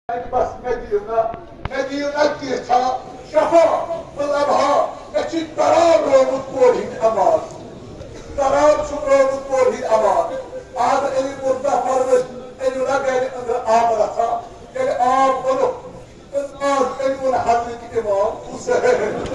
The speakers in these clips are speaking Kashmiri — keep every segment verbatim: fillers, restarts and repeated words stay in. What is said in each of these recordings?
بس مدینہ، مدینہ کی چھا شفا، مطلب ہا، مےٚ چھِ قرار رومُت کورِ ہِنٛدِ امان۔ قرار چھُم رومُت کورِ ہِنٛدِ امان۔ آز أنِو مُردہ پرورش، أنِو نہ گرِ أنٛدرٕ آب رژھا۔ ییٚلہِ آب اوٚنُکھ، تہٕ آز أنِو نہٕ حضرت امام حسین۔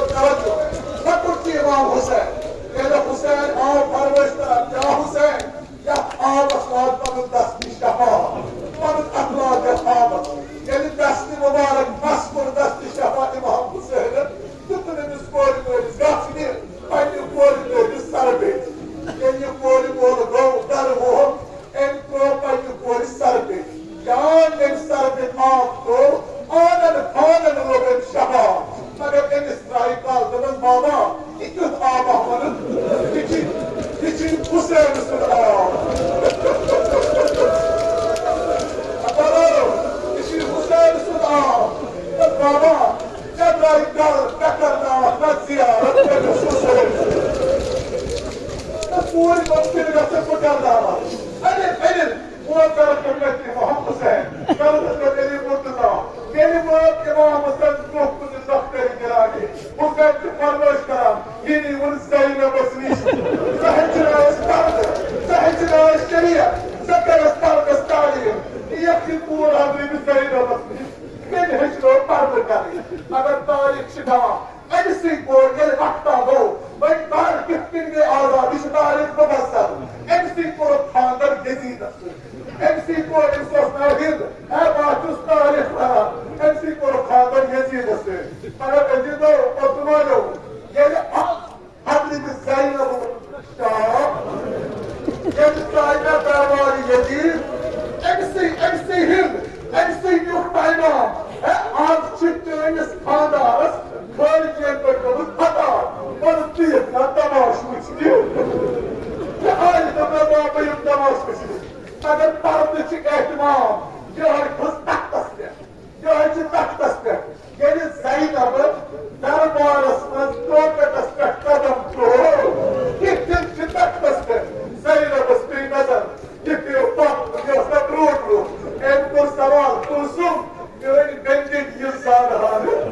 توجہ، لۄکُٹ چھُ امام حسین۔ ییٚلہِ حسین آو پرورش کران، کیٛاہ حسین؟ یتھ آبس وات پنُن دست شفا، پنُن اتھٕ وات یتھ آبس۔ ییٚلہِ دست مبارک مس کوٚر دست شفا امام حسینن، دیُت أمِس کورِ مٲلِس گژھنہِ، پننہِ کورِ مٲلِس سرٕ بیٚنہِ۔ ییٚلہِ یہِ کورِ مول گوٚو گرٕ وول، أمۍ ترٛوو پننہِ کورِ سرٕ بیٚنہِ۔ جان أمۍ سرٕ بیٚنہِ آب ترٛوو، آنن پانن لوٚگ أمۍ شفا۔ مگر أمِس ترٛایہِ کل، دوٚپُن، "بابا، یہِ کیُتھ آبا وَنُن؟ یہِ چھِ، یہِ چھِ حسین سُنٛد آب۔" بابا، یہِ چھِ حسین سُنٛد آب۔ تہٕ بابا، ژےٚ ترٛایہِ کل، مےٚ کرناوَکھ نہ زیارت أمِس حسین سٕنٛز۔ تہٕ کوٗرِ دوٚپ، "تیٚلہِ گژھٕ بہٕ کرناوَکھ۔" أنِن، أنِن۔ ووت گرس منٛز مےٚ تہِ امام حسین، گرس منٛز علی مرتضی۔ ییٚلہِ وٲژ امام حسین برونٛہہ کُن دفتر گرامی، حسین چھُ فرمٲیش کران، یہِ نیٖوُن زینبس نِش۔ سۄ ہیٚچھنٲوٕس پردٕ، سۄ ہیٚچھنٲوٕس شریعت، سۄ کٔرٕس پردس تعلیٖم۔ یتھ یہِ کوٗر حضرت زینبس نِش، تٔمۍ ہیٚچھنٲو پردٕ کرٕنۍ۔ مگر تاریخ چھِ گواہ، أمۍ سٕے کوٚر ییٚلہِ وقتہ گوٚو، وۄنۍ کر کِتھ کٔنۍ گٔے آزاد؟ یہِ چھُ تاریخ مفصل۔ أمۍ سٕے کوٚرُکھ خانٛدر یزیدس سۭتۍ۔ أمۍ سٕے کوٚر، أمِس اوس ناو ہِند۔ ہے، بہٕ ہا چھُس تاریخ پران۔ أمۍ سٕے کوٚرُکھ خانٛدر یزیدس سۭتۍ۔ مگر عزیزو، بُزرگو، ییٚلہِ اکھ حضرت زینب شاہ، ییٚلہِ ساینا دربار یزید، أمۍ سٕے، أمۍ سٕے ہِند، أمۍ سٕے نیُک پیغام۔ ہے، آز چھِ چٲنِس خانٛدارس خارجین پٮ۪ٹھ گوٚمُت فتح، مگر ژٕ یِکھ نا تماش وٕچھنہِ۔ یہِ آیہِ دوٚپمَے، بابا، یِم تماش وٕچھنہِ۔ مگر پردٕ چھِ اہتمام، یِہوٚے کھوٚت تختس پٮ۪ٹھ، یِہوٚے چھِ تختس پٮ۪ٹھ۔ ییٚلہِ زینب دربارس منٛز کارپیٹس پٮ۪ٹھ قدم ترٛوو، کِتھ کٔنۍ چھِ تختس پٮ۪ٹھ زینبس پیٚیہِ نظر۔ یہِ پیوٚو پتھ، یہِ اوس نہ برونٛٹھ برونٛٹھ۔ أمۍ کوٚر سوال، کُلثوم، میٲنۍ بٮ۪نہِ یہِ زانہٕ ہا نہٕ۔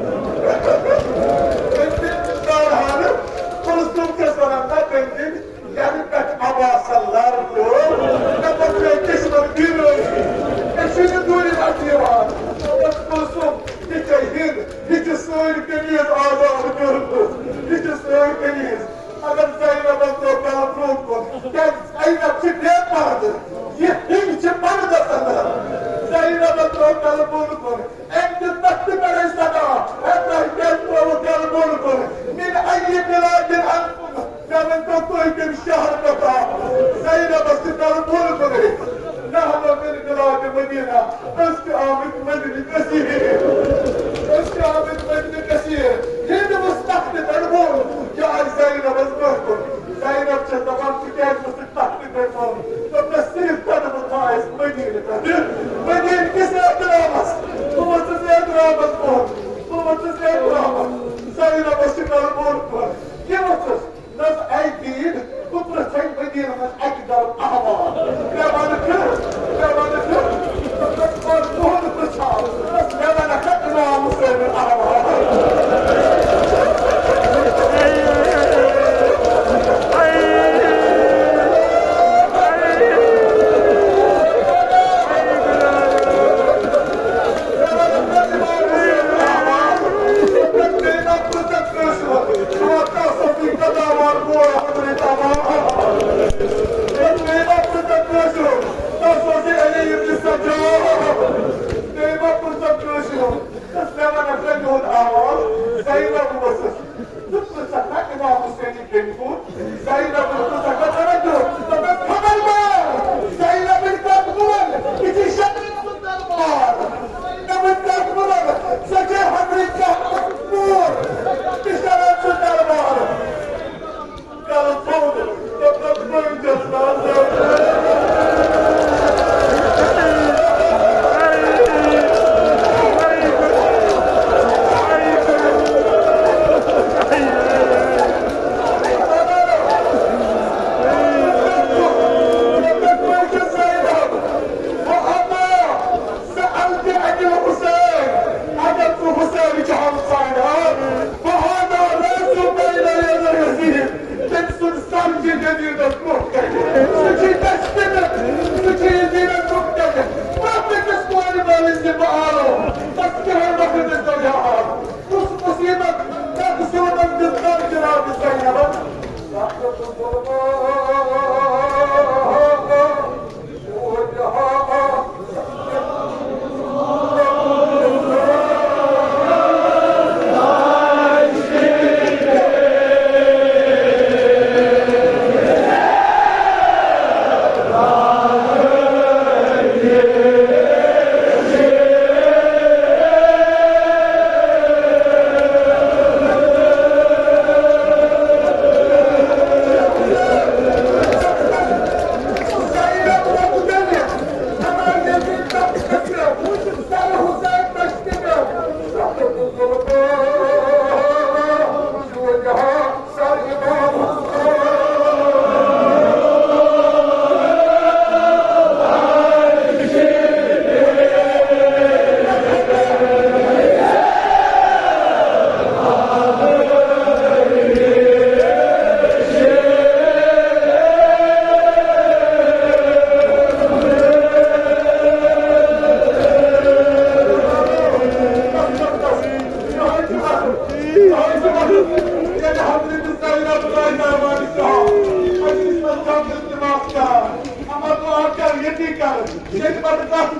بٮ۪نہِ یہِ زانہٕ ہا نہٕ۔ کُلثوم چھَس وَنان، نہ بٮ۪نہِ، یَنہٕ پٮ۪ٹھ عباسَن لَر پیوٚو، مےٚ دوٚپ، مےٚ کیٛاہ چھِ وَنان بیرٲری؟ مےٚ چھُے نہٕ دوٗرِ اَتھِ یِوان۔ دوٚپمَس، کُلثوم، یہِ چھےٚ ہِند، یہِ چھِ سٲنۍ قمیٖض آزاد کٔرمٕژ۔ یہِ چھِ سٲنۍ قمیٖض۔ مگر زینبس دوٚپ، "کیٛاہ برونٛہہ کُن؟" کیٛازِ زینب چھِ بے پردٕ، یہِ ہِنٛد چھِ پردس اندر۔ زینبس دوٚپ، "کیٛاہ بۄن کُن؟" أمۍ دیُت تتھ تہِ پٮ۪ٹھے صدا، "ہے، تۄہہِ کیٛازِ ترٛووُ کیٛاہ بۄن کُن؟ من ای بلاد انتم؟" مےٚ ؤنۍ تو، تُہۍ کَمہِ شہر پٮ۪ٹھ آو؟ زینبس چھِ کَرُن پوٗرٕ پٲٹھۍ۔ نحن من بلاد مدینہ، أسۍ چھِ آمٕتۍ مدینہ کثیر۔ أسۍ چھِ آمٕتۍ مدینہ کثیر۔ ییٚلہِ وٕچھ تَتھ تہِ پٮ۪ٹھ ووٚن، یہِ آیہِ زینبس برٛونٛہہ کُن۔ زینب چھےٚ دَپان، "ژٕ کیٛازِ وٕژھُکھ تَتھ تہِ پٮ۪ٹھ ووٚن؟" دوٚپنَس، "صرف تَتھ بہٕ تھایَس مدینہ پٮ۪ٹھ۔ مدینہ کِس احترامس؟ بہٕ وٕچھُس احترامس کُن۔ بہٕ وٕچھُس احترامس۔" زینبس چھِ کَرُن پوٗرٕ پٲٹھۍ۔ یہِ وٕچھُس۔ نہ حظ، اے دیٖد، بہٕ پرٛژھے مدیٖنہٕ منٛز اَکہِ گرُک احوال۔ مےٚ وَنہٕ کیُتھ، مےٚ وَنہٕ کیُتھ، بہٕ پرٛژھٕ پانہٕ تُہُنٛد پرٛژھان۔ بس مےٚ وَنکھا اِمام حُسینُن احوال۔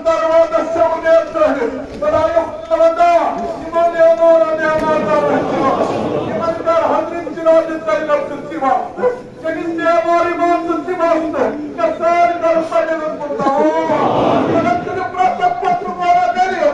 دروازس چھَو نیرتھ، خۄدایو خۄداوندا، یِمن نیمارن نیمار دار رٔچھِو۔ یِمن کر حضرت جناب زینب سٕنٛدۍ واسطہٕ، تٔمِس نیمار امام سٕنٛدۍ واسطہٕ، کر سارے کر پننٮ۪ن منٛز دعا۔ اگر تُہۍ پرٛٮ۪تھ اکھ پتھر مارا کٔرِو،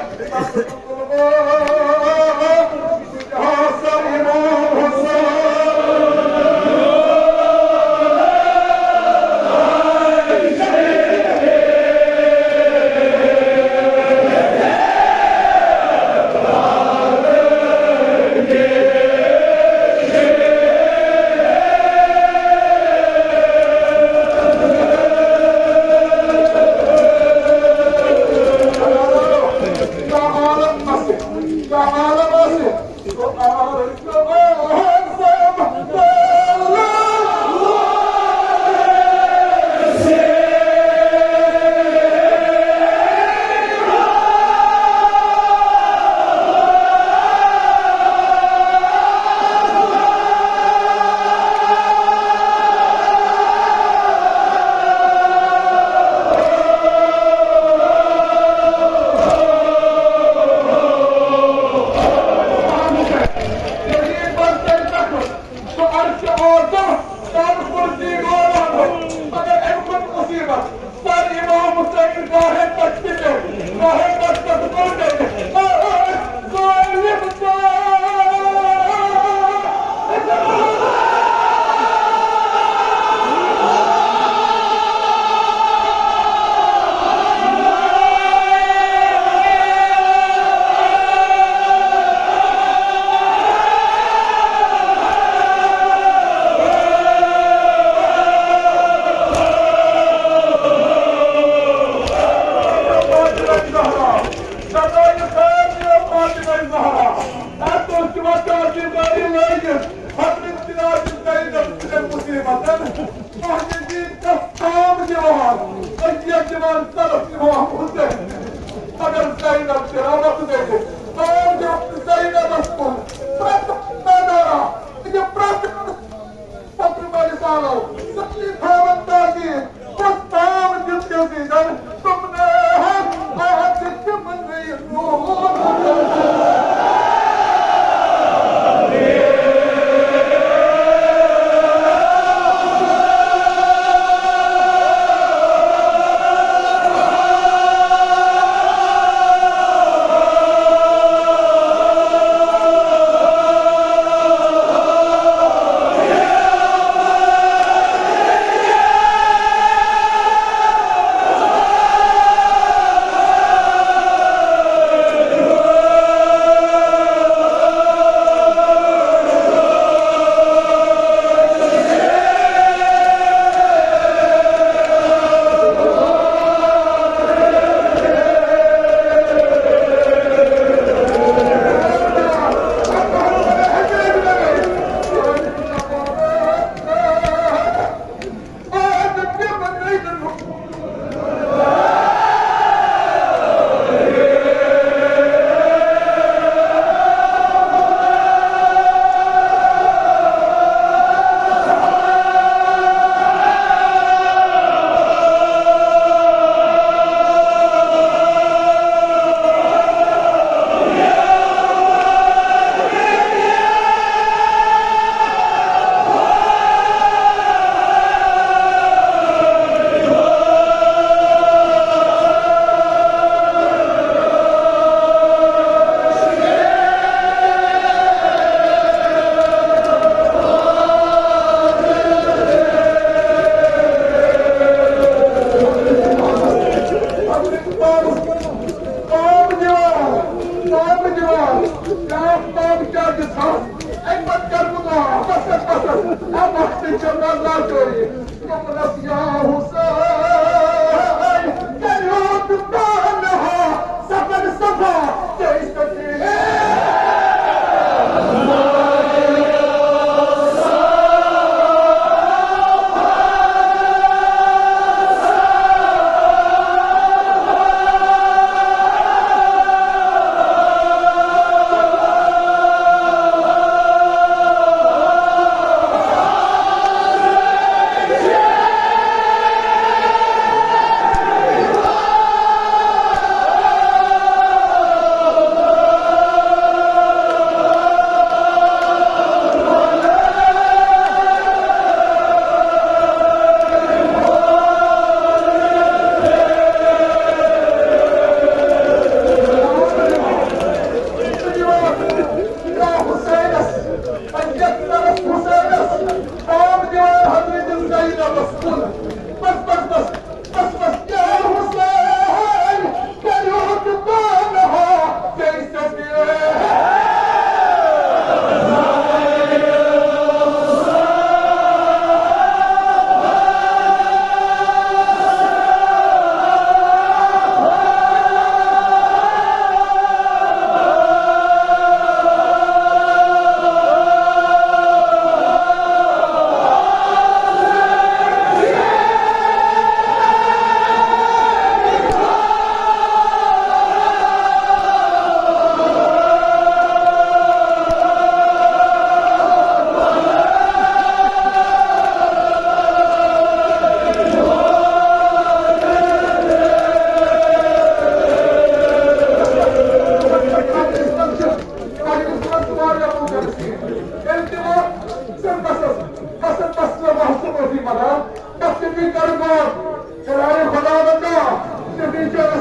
سُہ عرشِ اعظم، سر کرسی گوران، مگر اَمہِ کھۄتہٕ مُصیٖبت، سر امام حسین گاہے تَتہِ تہِ، گاہے تَتہِ تَتہِ گوٚو تیٚلہِ۔ ظٲلِم ظٲلِم۔ مگر زینب تہِ رحمت گٔے۔ تام دِیُت زینبس کُن۔ پرٛٮ۪تھ نظارہ، یہِ پرٛٮ۪تھ پتہٕ مٲلِس آلو، سٲری تھاوَن تعظیٖم۔ کُس تام دِیُت یزیٖدن تِمنے ہن آز تِمن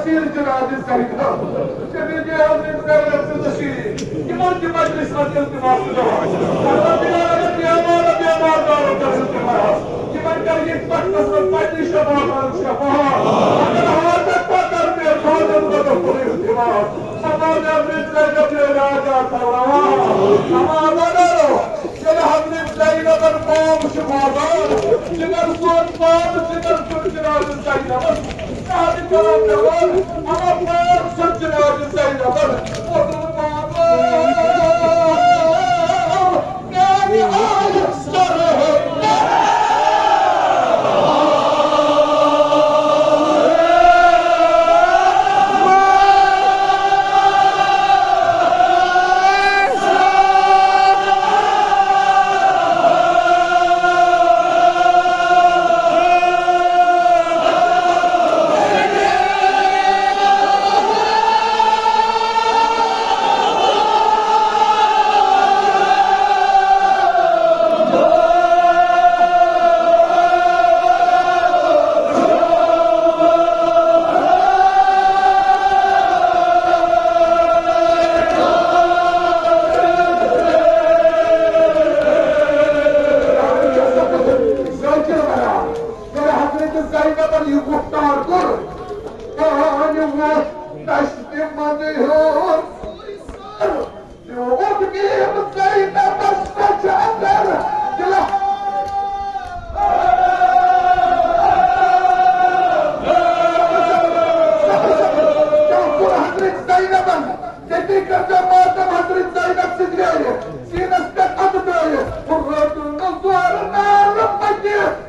پیر جناب زینب، شبیب حضرت زینب سٕنٛز شیٖر، یِمن تہِ مجلس منٛز التماس چھُ دِوان۔ پروردگار عالم، بیمار، بیمار دارن کر التماس۔ یِمن کر ییٚتہِ پٹنس منٛز پننہِ شفاعت شفاعت۔ اگر حاجت پتر بے حاجت بدل کوٚر التماس۔ سماج حضرت زینب یہِ علاج آسان روا۔ اما بدلو۔ ییٚلہِ حضرت زینبن پام چھُ واتان، جگر سون پام، جگر سُنٛد جناب زینبس، شاہد کرم دپان، اما پام سُنٛد جناب زینبن، ووتُن پام، میانہِ آیہِ سرحد۔ ذٲکِر وَنان، ییٚلہِ حضرت زینبن یہِ گُفتار کوٚر، پانہِ ووٚتھ دشتہِ منٛز ہیوٚر۔ یہِ اوٚن بیم زینبس پچھِ اندر دِلہ۔ کیٛاہ کوٚر حضرت زینبن؟ ییٚتی کٔرۍزیو ماتم حضرت زینب سٕنٛدِ ویرِ۔ سیٖنس پٮ۪ٹھ اَتھٕ ترٛٲوِتھ، ہُہ رٔٹ نہٕ زورٕ نالہٕ پتہِ۔